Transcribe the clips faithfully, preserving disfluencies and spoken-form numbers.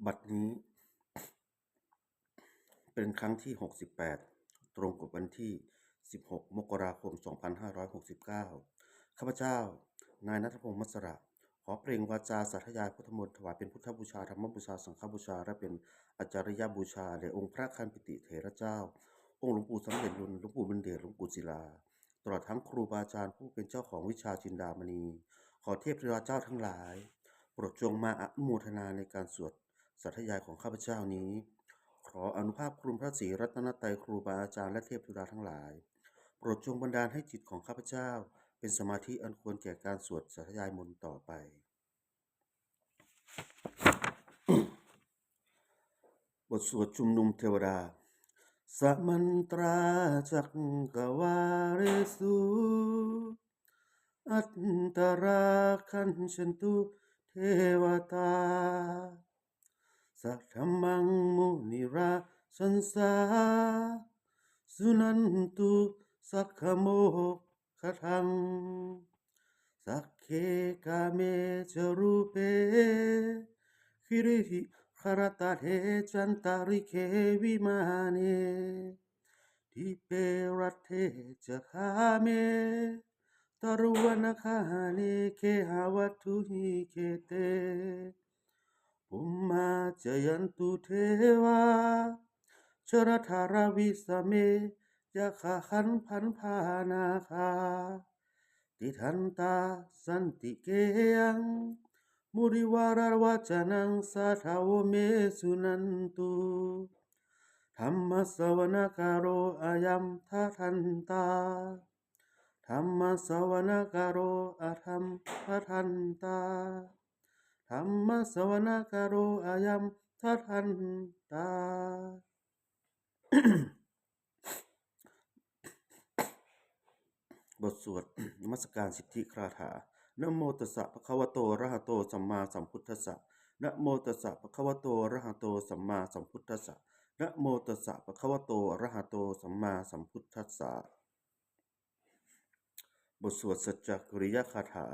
บัดนี้ เป็นครั้งที่ หกสิบแปด ตรงกับวันที่ สิบหก มกราคม สองพันห้าร้อยหกสิบเก้า ข้าพเจ้า นายณัฐพงษ์ มัสสระ ขอเปล่งวาจาสาธยายพุทธมนต์ ถวายเป็นพุทธบูชา ธรรมบูชา สังฆบูชา และเป็นอาจาริยบูชาแด่องค์พระคันปิติเถระเจ้า องค์หลวงปู่สำเร็จลุน หลวงปู่บุญเดช หลวงปู่ศิลา ตลอดทั้งครูบาอาจารย์ผู้เป็นเจ้าของวิชาจินดามณี ขอเทพเทวาเจ้าทั้งหลาย โปรดจงมาอนุโมทนาในการสวดสาธยายของข้าพเจ้านี้ ขออานุภาพคุณพระศรีรัตนตรัย ครูบาอาจารย์และเทพเทวาทั้งหลาย โปรดจงบันดาลให้จิตของข้าพเจ้า เป็นสมาธิอันควรแก่การสวดสาธยายมนต์ต่อไป บทสวดชุมนุมเทวดา Samantā cakkavāḷesu atrāgacchantu devatā, saddhammaṃ munirājassa suṇantu saggamokkhadaṃ. Sagge kāme ca rūpe girisikharataṭe cantalikkhe vimāne, dīpe raṭṭhe ca gāme taruvanagahane gehavatthumhi khette, bhummā cāyantu devā jalathalavisame yakkhagandhabbanāgā, tiṭṭhantā santike yaṃ munivaravacanaṃ sādhavo me suṇantu. Dhammassavanakālo ayam bhadantā. Dhammassavanakālo ayam bhadantā. Dhammassavanakālo ayam bhadantā. บทสวดนมัสการสิทธิคาถา Namo tassa bhagavato arahato sammāsambuddhassa. Namo tassa bhagavato arahato sammāsambuddhassa. Namo tassa bhagavato arahato sammāsambuddhassa. บทสวดสัจจกิริยคาถา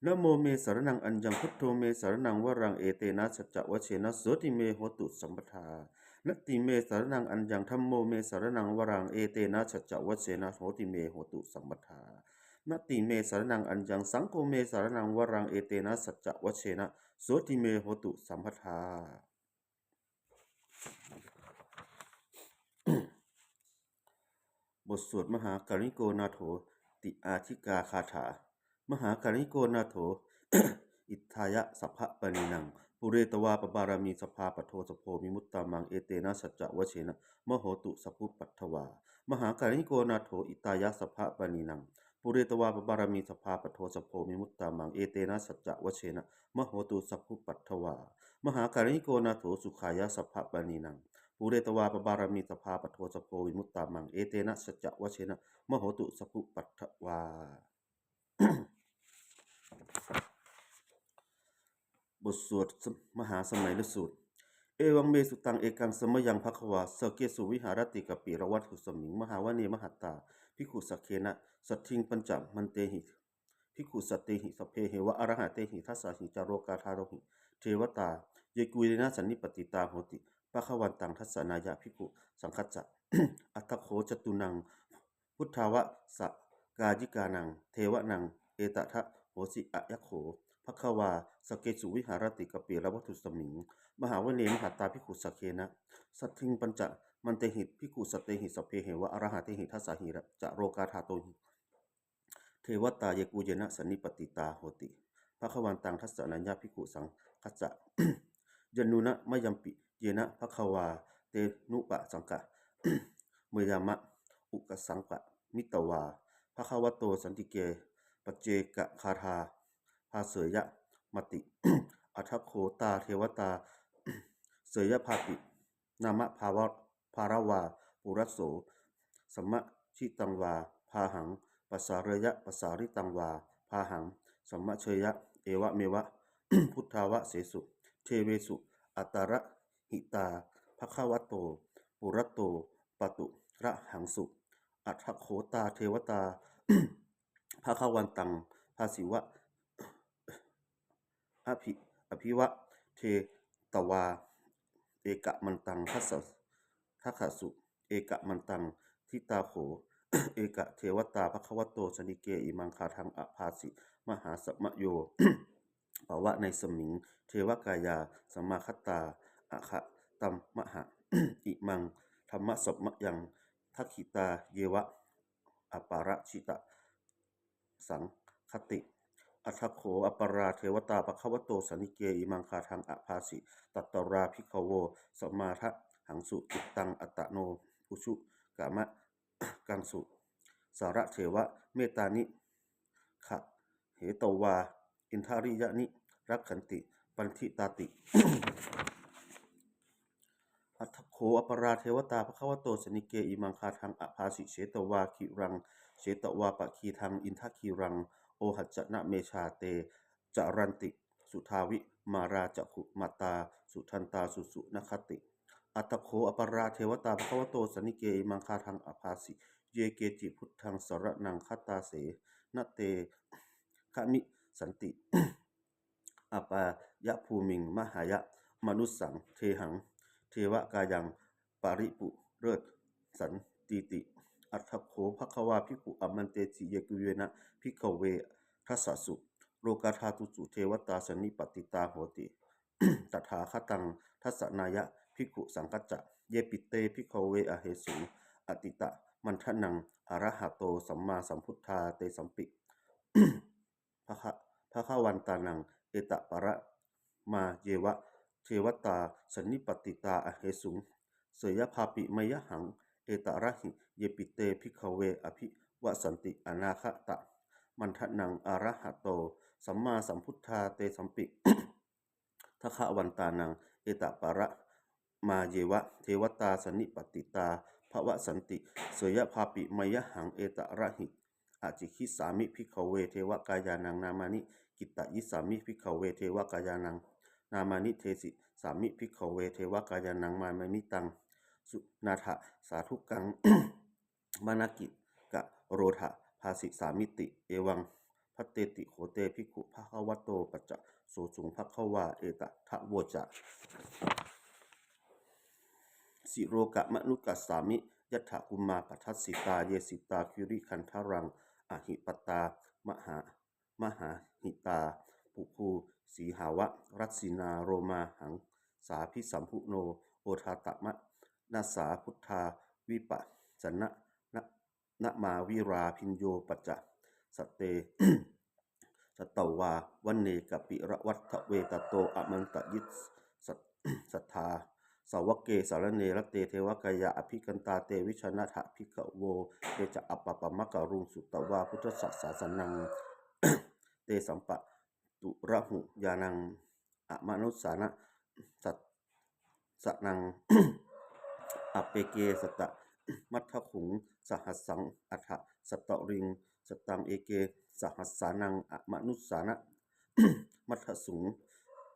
Namo me saraṇaṃ aññaṃ, buddho me saraṇaṃ varaṃ, etena saccavajjena sotthi me hotu sabbadā. Natthi me saraṇaṃ aññaṃ, dhammo me saraṇaṃ varaṃ, etena saccavajjena sotthi me hotu sabbadā. Natthi me saraṇaṃ aññaṃ, saṅgho me saraṇaṃ varaṃ, etena saccavajjena sotthi me hotu sabbadā. บทสวดมหาการุณิโกนาโถติอาทิกาคาถา Mahākāruṇiko nātho hitāya sabbapāṇinaṃ, pūretvā pāramī sabbā patto sambodhimuttamaṃ, etena saccavajjena mā hontu sabbupaddavā. Mahākāruṇiko nātho hitāya sabbapāṇinaṃ, pūretvā pāramī sabbā patto sambodhimuttamaṃ, etena saccavajjena mā hontu sabbupaddavā. Mahākāruṇiko nātho sukhāya sabbapāṇinaṃ, pūretvā pāramī sabbā patto sambodhimuttamaṃ, etena saccavajjena mā hontu sabbupaddavā. บทสวดมหาสมัยสูตร Evaṃ me sutaṃ. Ekaṃ samayaṃ bhagavā sakkesu viharati kapilavatthusmiṃ mahāvane mahatā bhikkhusaṅghena saddhiṃ pañcamattehi bhikkhusatehi sabbeheva arahantehi, dasahi ca lokadhātūhi devatā yebhuyyena sannipatitā honti bhagavantaṃ dassanāya bhikkhusaṅghañca. Atha kho catunnaṃ buddhāvasakāyikānaṃ devānaṃ etadahosi: Ayaṃ kho bhagavā sakkesu viharati kapilavatthusmiṃ mahāvane mahatā bhikkhusaṅghena saddhiṃ pañcamattehi bhikkhusatehi sabbeheva arahantehi, dasahi ca lokadhātūhi devatā yebhuyyena sannipatitā honti bhagavantaṃ dassanāya bhikkhusaṅghañca. Yannūna mayampi yena bhagavā tenupasaṅkameyyāma, upasaṅkamitvā bhagavato santike paccekagāthā bhāseyyāmāti. Atha kho tā devatā seyyathāpi nāma balavā puraso sammiñjitaṃ vā bāhaṃ pasāreyya, pasāritaṃ vā bāhaṃ sammiñjeyya, evameva buddhāvasesu devesu antarahitā bhagavato purato pāturahaṃsu. Atha kho tā devatā bhagavantaṃ abhivā abhi abhivadetvā ekamantaṃ dasa- dasasu ekamantaṃ ṭhitā kho ekā devatā bhagavato santike imaṃ gāthaṃ abhāsi: Mahāsamayo pavanasmiṃ, devakāyā samāgatā, āgatamha imaṃ dhammasamayaṃ, dakkhitāyeva aparājitasaṅghanti. Atha kho aparā devatā bhagavato santike imaṃ gāthaṃ abhāsi: Tatra bhikkhavo samādahaṃsu, cittaṃ attano ujukamakaṃsu, sārathīva mettāni gahetvā, indriyāni rakkhanti paṇḍitāti. Atha kho aparā devatā bhagavato santike imaṃ gāthaṃ abhāsi: Chetvā khīlaṃ chetvā palighaṃ, indakhīlaṃ ohaccamanejā, te caranti suddhā vimalā, cakkhumatā sudantā susunāgāti. Atha kho aparā devatā bhagavato santike imaṃ gāthaṃ abhāsi: Ye keci buddhaṃ saraṇaṃ gatāse, na te gamissanti apāyabhūmiṃ, pahāya mānusaṃ dehaṃ, devakāyaṃ paripūressantīti. Atha kho bhagavā bhikkhū āmantesi: Yebhuyyena bhikkhave dasasu lokadhātūsu devatā sannipatitā honti tathāgataṃ dassanāya bhikkhusaṅghañca. Yepi te bhikkhave ahesuṃ atītamaddhānaṃ arahanto sammāsambuddhā, tesampi bhaga- bhagavantānaṃ etaparamāyeva devatā sannipatitā ahesuṃ, seyyathāpi mayhaṃ etarahi. Yepi te bhikkhave abhivāsanti anāgatamaddhānaṃ arahanto sammāsambuddhā, tesampi bhagavantānaṃ etaparamāyeva devatā sannipatitā bhavissanti, seyyathāpi mayhaṃ etarahi. Ācikkhissāmi bhikkhave devakāyānaṃ nāmāni, kittayissāmi bhikkhave devakāyānaṃ nāmāni, desissāmi bhikkhave devakāyānaṃ māyametaṃ. Suṇātha sādhukaṃ manasikarotha bhāsissāmīti. Evaṃ bhanteti kho te bhikkhū bhagavato paccassosuṃ. Bhagavā etadavoca: Silokamanukassāmi, yattha bhummā tadassitā, ye sitā girigabbharaṃ, pahitattā mahā mahānāgā, puthū sīhāva rasinā, lomahaṃsābhisambhuno, odātamanasā suddhā, vippasanna nāmā, virā bhiyyo pañcasate ñatvā, vane kāpilavatthave, tato āmantayi satthā, sāvake sāsane rate, devakāyā abhikkantā, te vijānātha bhikkhavo. Te ca ātappamakaruṃ, sutvā buddhassa sāsanaṃ, tesampāturahu ñāṇaṃ, amanussāna sat- sanaṃ. Appeke satamaddakkhuṃ, sahassaṃ atha sattariṃ, sataṃ eke sahassānaṃ, amanussānamaddasuṃ.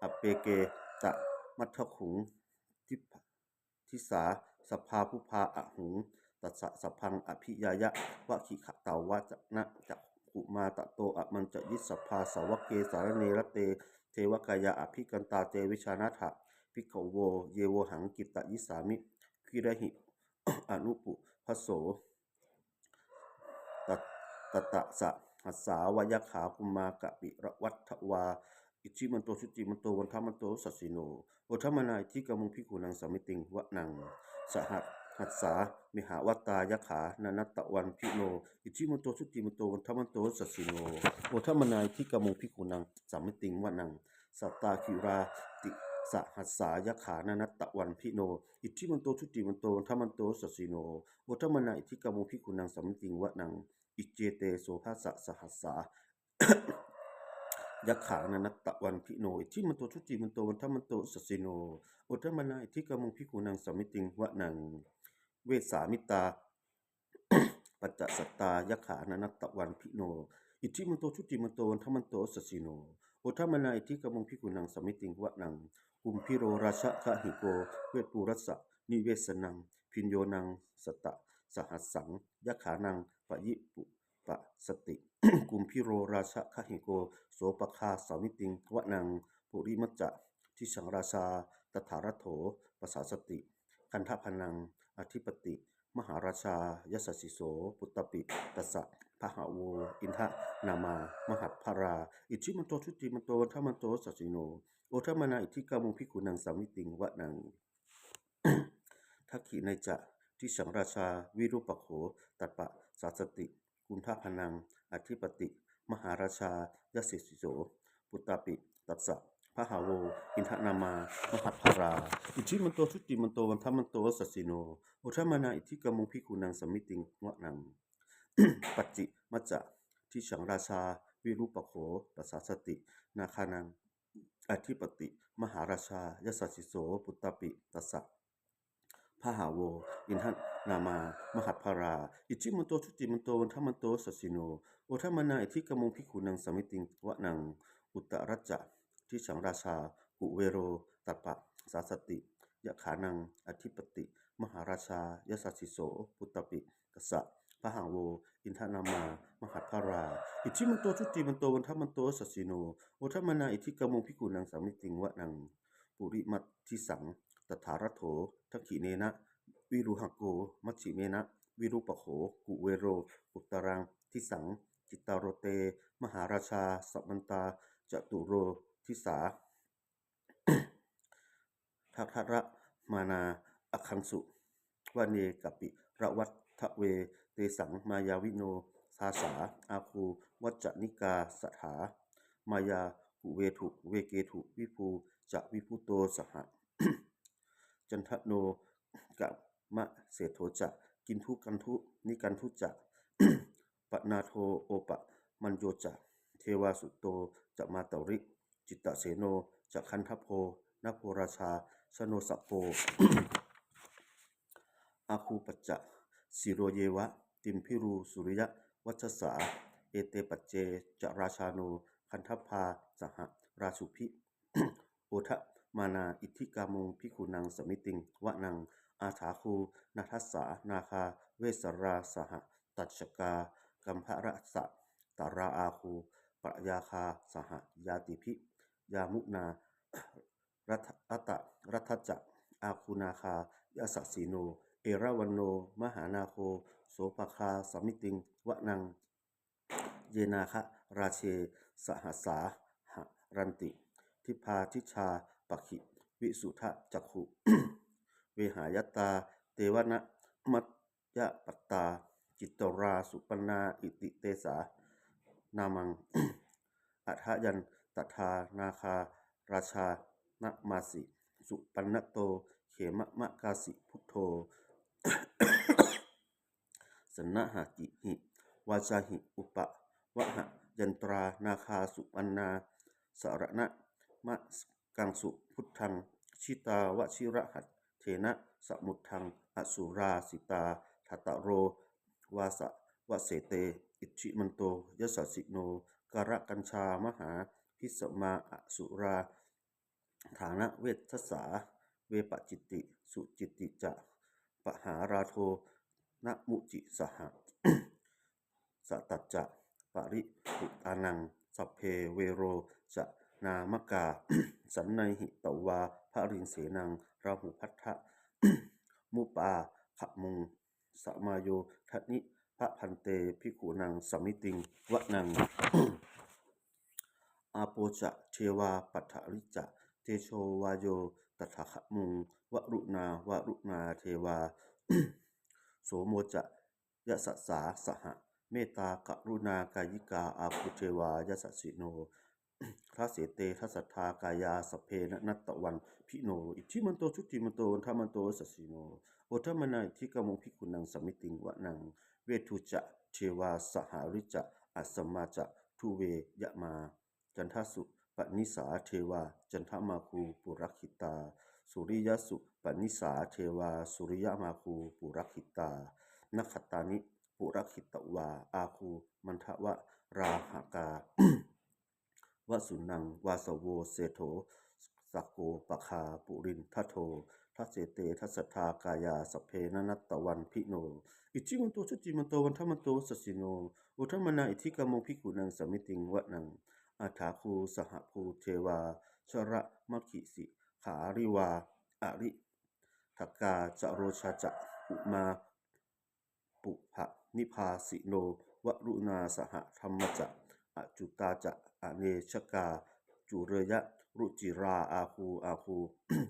Appeke satamaddakkhuṃ, disā sabbā phuṭā ahuṃ, tassa sabbaṃ abhiññāya, vavakkhitvāna cakkhumā, tato āmantayi satthā, sāvake sāsane rate, devakāyā abhikkantā, te vijānātha bhikkhavo. Ye vohaṃ kittayissāmi, giriṃ anupruvassa, tattha sahassā va yakkhā, bhummā kāpilavatthavā, iddhimanto jutimanto, vaṇṇavanto yasassino, modamānā abhikkāmuṃ bhikkhūnaṃ samitiṃ vanaṃ. Sahassā mehāvatā, yakkhā nānattavaṇṇino, iddhimanto jutimanto, vaṇṇavanto yasassino, modamānā abhikkāmuṃ bhikkhūnaṃ samitiṃ vanaṃ. Sātāgirā tisahassā, yakkhā nānattavaṇṇino, iddhimanto jutimanto, vaṇṇavanto yasassino, modamānā abhikkāmuṃ bhikkhūnaṃ samitiṃ vanaṃ. Iccete soḷasasahassā, yakkhā nānattavaṇṇino, iddhimanto jutimanto, vaṇṇavanto yasassino, modamānā abhikkāmuṃ bhikkhūnaṃ samitiṃ vanaṃ. Vessāmittā pañcasatā, yakkhā nānattavaṇṇino, iddhimanto jutimanto, vaṇṇavanto yasassino, modamānā abhikkāmuṃ bhikkhūnaṃ samitiṃ vanaṃ. Kumbhīro rājagahiko, vepullassa nivesanaṃ, bhiyyo naṃ satasahassaṃ, yakkhānaṃ payirupāsati, kumbhīro rājagahiko, sopāga samitiṃ vanaṃ. Purimañca disaṃ rājā, dhataraṭṭho pasāsati. Gandhabbānaṃ ādhipati mahārājā yasassi so. Puttāpi tassa bahavo indanāmā mahabbalā. Iddhimanto jutimanto vaṇṇavanto yasassino. Modamānā abhikkāmuṃ bhikkhūnaṃ samitiṃ vanaṃ. Dakkhiṇe ca disaṃ rājā virūpakkho tappasāsati. Gandhabbānaṃ ādhipati mahārājā yasassi so. Puttāpi tassa bahavo indanāmā mahabbalā. Iddhimanto jutimanto vaṇṇavanto yasassino. Modamānā abhikkāmuṃ bhikkhūnaṃ samitiṃ vanaṃ. Pacchime ca disaṃ rājā virūpakkho pasāsati. Nāgānaṃ ādhipati mahārājā yasassi so. Puttāpi tassa bahavo indanāmā mahabbalā. Iddhimanto jutimanto vaṇṇavanto yasassino. Modamānā abhikkāmuṃ bhikkhūnaṃ samitiṃ vanaṃ. Uttarañca disaṃ rājā kuvero tappasāsati. Yakkhānaṃ ādhipati mahārājā yasassi so. Puttāpi tassa bahavo indanāmā mahabbalā. Iddhimanto jutimanto vaṇṇavanto yasassino. Modamānā abhikkāmuṃ bhikkhūnaṃ samitiṃ vanaṃ. Purimaṃ disaṃ dhataraṭṭho dakkhiṇena virūḷhako. Pacchimena virūpakkho kuvero. Uttaraṃ disaṃ citrā te mahārājā samantā caturo disā. Daddallamānā aṭṭhaṃsu vane kāpilavatthave. Tesaṃ māyāvino dāsā āgū vañcanikā saṭhā. Māyā kuṭeṇḍu veṭeṇḍu viṭū ca viṭuṭo saha. Candano kāmaseṭṭho ca kinnughaṇḍu nighaṇḍu ca. Panādo opamañño ca devasūto ca mātali. Cittaseno ca gandhabbo naḷo rājā janosabho. Āgū pañcasikho yeva timbarū suriyavacchasā. Ete pañca ca rājāno gandhabbā saha rājubhi. Modamānā abhikkāmuṃ bhikkhūnaṃ samitiṃ vanaṃ. Athāgū nandasānakā vesālā sahatacchakā. Kambalassatarā āgū pāyāgā saha ñātibhi. Yāmunā dhataraṭṭhā ca āgū nāgā yasassino. Erāvaṇo mahānāgo sopāga samitiṃ vanaṃ. Ye nāgarāje sahasā haranti dibbā dijā pakkhi visuddhacakkhū. Vehāyatā te vanamajjhapattā citrā supaṇṇā iti tesa nāmaṃ. Athayaṃ tadā nāgarājānamāsi supaṇṇato khemamakāsi buddho. Saṇhāhi vācāhi upavhayantā nāgā supaṇṇā saraṇamakaṃsu buddhaṃ. Jitā vajirahatthena samuddaṃ asurā sitā. Rāhulā vāsavassete iddhimanto yasassino. Kālakañjā mahābhismā asurā dānaveghasā. Vepacitti sucitti ca pahārādo namucī saha. Satañca baliputtānaṃ sabbe verocanāmakā. Sannayhitvā baliṃ senaṃ rāhubhaddamupāgamuṃ samayodāni bhaddante bhikkhūnaṃ samitiṃ vanaṃ. Āpo ca devā paṭhavī ca tejo vāyo tadāgamuṃ. Varuṇā vāruṇā devā somo ca yasasā saha. Mettākaruṇākāyikā āgū devā yasassino. Dasete dasadhā kāyā sabbe nānattavaṇṇino. Iddhimanto jutimanto vaṇṇavanto yasassino. Modamānā abhikkāmuṃ bhikkhūnaṃ samitiṃ vanaṃ. Veṇḍū ca devā sahalī ca asamā ca duve yamā. Candassūpanisā devā candamāgū purakkhitā. Suriyassūpanisā devā suriyamāgū purakkhitā. Nakkhattāni purakkhitvā āgū mandavalāhakā. Vasūnaṃ vāsavo seṭṭho sakko pāga purindado. Dasete dasadhā kāyā sabbe nānattavaṇṇino. Iddhimanto jutimanto vaṇṇavanto yasassino. Modamānā abhikkāmuṃ bhikkhūnaṃ samitiṃ vanaṃ. Athāgū sahabhū devā jalamaggisikhāriva. Ari Kaṇhaka ca Rojā ca Umāpupphanibhāsino, Varuṇā Sahadhammā ca Accutā ca Anejakā, Pūjaniya Rucirā Āgū Āgū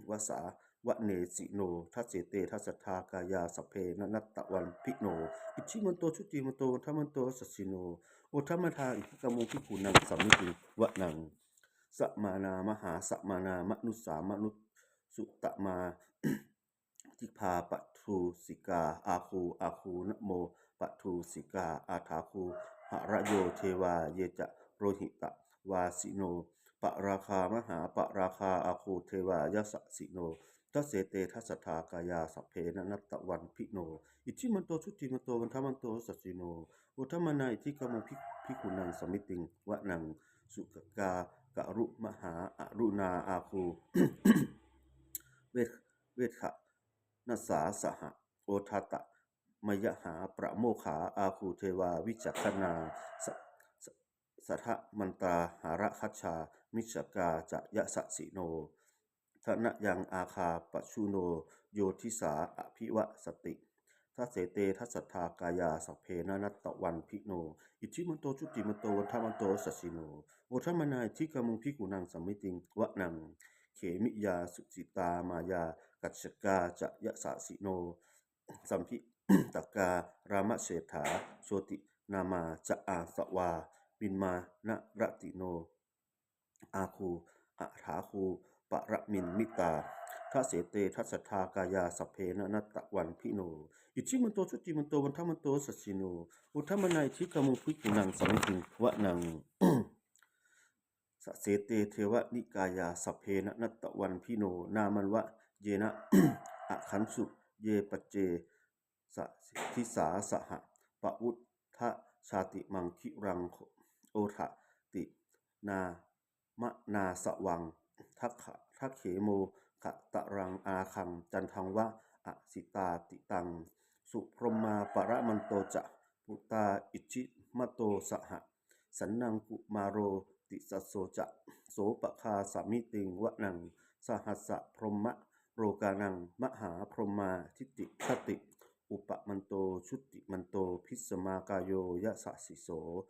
Vasavanesino. Dasete dasadhā kāyā sabbe nānattavaṇṇino, Iddhimanto Jutimanto Vaṇṇavanto Yasassino, Modamānā Iddhigamuṃ Bhikkhūnaṃ Samitiṃ Vanaṃ. Samānā Mahāsamānā Mānusā Mānusuttamā, Khiḍḍāpadosikā Āgū Āgū Navapattosikā, Athāgū Harayo Devā Ye ca Lohitavāsino, Pāragā Mahāpāragā Āgū Devā Yasassino. Dasete dasadhā kāyā sabbe nānattavaṇṇino, Iddhimanto Jutimanto Vaṇṇavanto Yasassino, Modamānā Iddhigamuṃ Bhik- Bhikkhūnaṃ Samitiṃ Vanaṃ. Sukkā Karumhā Aruṇā Āgū Ve- Vedanasā Saha, Odātamanayā Pamokkhā Āgū Devā Vicakkhaṇā. Sa- sa- Sadamantā Hāragajā Missakā ca Yasassino, Thanayaṃ Āgā Pajjunno Yo Disā Abhivassati. Dasete dasadhā kāyā sabbe nānattavaṇṇino, Iddhimanto Jutimanto Vaṇṇavanto Yasassino, Modamānā Iddhigamuṃ Bhikkhūnaṃ Samitiṃ Vanaṃ. Khemiyā Tusitā Māyā Kañcakā ca Yasassino, Lambitakā Lāmaseṭṭhā Jotināmā ca Āsavā, Nimmānaratino Āgū Athāgū Paranimmitā. Dasete dasadhā kāyā sabbe nānattavaṇṇino, Iddhimanto Jutimanto Vaṇṇavanto Yasassino, Modamānā Iddhigamuṃ Bhikkhūnaṃ Samitiṃ Vanaṃ. Saṭṭhete Devanikāyā sabbe nānattavaṇṇino, Nāmanvayena āgañchuṃ ye Paccasīdisā saha, Pavutthajātimakkhilaṃ Oghatiṇṇā manāsavaṃ, Dakkhemoghataraṃ Nāgaṃ Candaṃva asitātitaṃ. Subrahmā Paramatto ca Puttā Iddhimato saha, Sanaṅkumāro Tisso ca Sopāga Samitiṃ Vanaṃ. Sahassabrahmalokānaṃ Mahābrahmābhitiṭṭhati, Upapanno Jutimanto Bhismākāyo Yasassi so.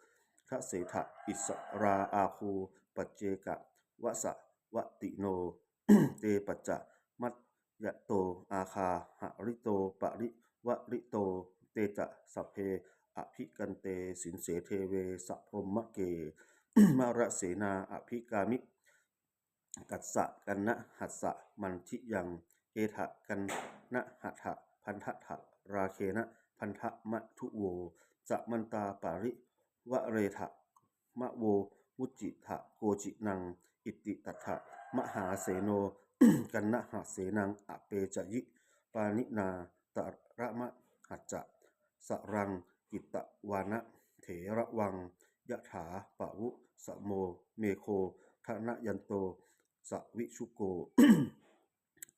Dasettha Issarā Āgū Paccekavasavattino, Te Pañca Mahāyato Āgā Hārito Parivārito. Te ca sabbe Abhikkante Sinde Deve Sabrahmake. Mārasenā Abhikkāmi Kassa Kaṇhassa Mandiyaṃ, Etha Kaṇhattha Bandhatha Rāgena Bandhamatthu vo. Samantā Parivāretha Mā vo Muñcittha Koci-naṃ. Iti tattha Mahāseno Kaṇhasenaṃ Apesayi Pāṇinā Talamāhacca. Saraṃ Katvāna Bheravaṃ Yathā Pāvussako Megho Thanayanto Savijjuko.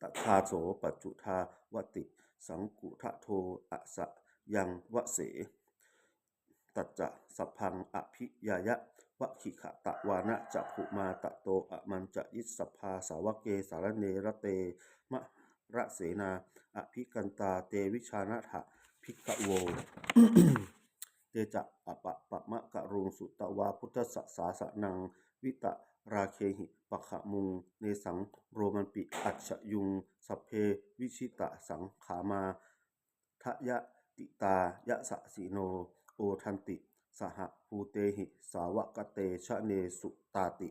Tadā so paccudāvatti Saṅkuddho Asayaṃvase. Tañca sabbaṃ abhiññāya Vaggīkatvāna Cakkhumā Tato Āmantayi Satthasāvake Sāsane Rate. Mārasenā Abhikkantā Te Vijānātha Bhikkhavo. Te ca ātappamakaruṃ Sutvā Buddhassa Sāsanaṃ. Vītarāgehi pakkhamuṃ Nesaṃ lomampi iñjayuṃ. Sabbe Vijitasaṅgāmā Bhayātītā Yasassino. Modanti Saha Bhūtehi Sāvakā Te Janesutāti.